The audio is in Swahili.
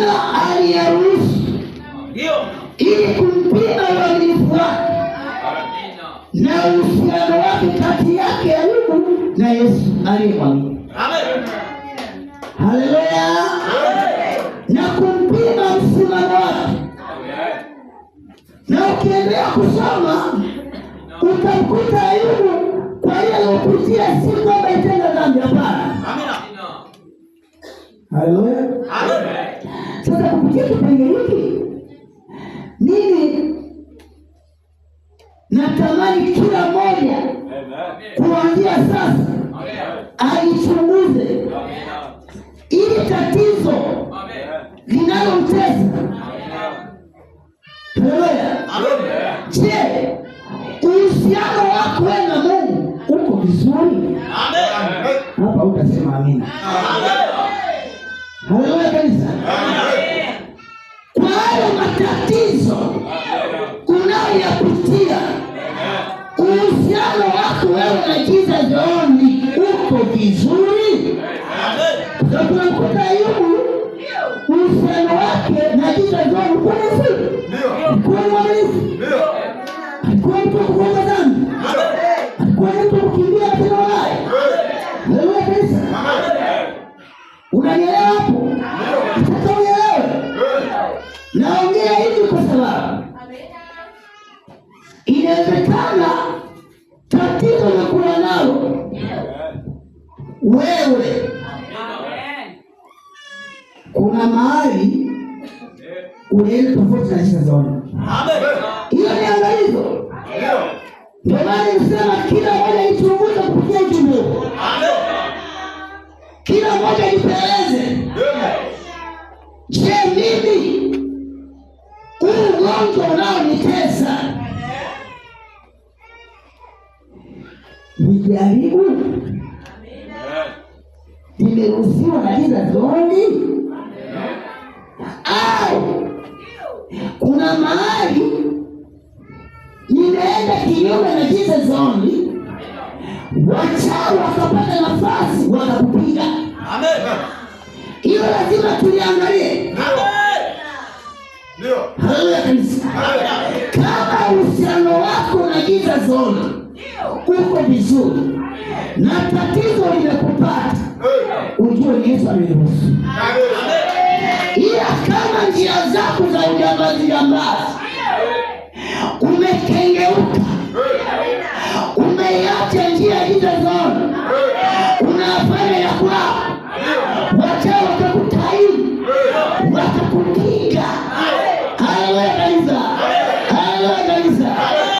Bwana aliyaruhusu ili kumpima uaminifu wake na uhusiano wake kati yake Ayubu na Yesu aliyemwamini. Haleluya! Na kumpima msimamo wake, na ukiendelea kusoma utamkuta Ayubu kwa hiyo aliyopitia, si kwamba itenda dhambi, hapana. Haleluya! Sasa kupitia kipengele hiki mimi natamani kila mmoja kuanzia sasa aichunguze ili tatizo linalomtesa. Haleluya! Je, uhusiano wako wewe na Mungu uko vizuri? Hapa utasema amina. Haleluya kanisa. Kwa hayo matatizo unayoyapitia, uhusiano wako wewe na Jesus only uko vizuri? Kwa sababu tunamkuta Ayubu uhusiano wake na Jesus only ulikuwa vizuri, alikuwa mwaminifu, alikuwa mtu wa kuoga dhambi, alikuwa mtu wa kukimbia matendo mabaya. Haleluya kanisa. Unanielewa hapo? Nataka unielewe. Naongea hivi kwa sababu inawezekana tatizo unakuwa nalo wewe, kuna mahali unaenda tofauti na Jesus only. Hiyo ni angalizo. Ndio maana nisema kila mmoja ichunguze kupitia ujumbe huu, kila mmoja jipeleleze. Je, mimi huu ugonjwa unaonitesa nijaribu? Nimeruhusiwa na Jesus only au kuna mahali nimeenda kinyume na Jesus only, wachawi wakapata nafasi wakakupiga? Hiyo lazima tuliangalie. Haleluya kanisa. Kama uhusiano wako na Jesus only uko vizuri na tatizo limekupata, ujue ni Yesu ameruhusu. Ila kama njia zako za ujambazi jambazi umekengeuka, umeiacha njia ya Jesus only, unafanya ya kwako, wachawi wakakutaini, wakakupiga. Haleluya.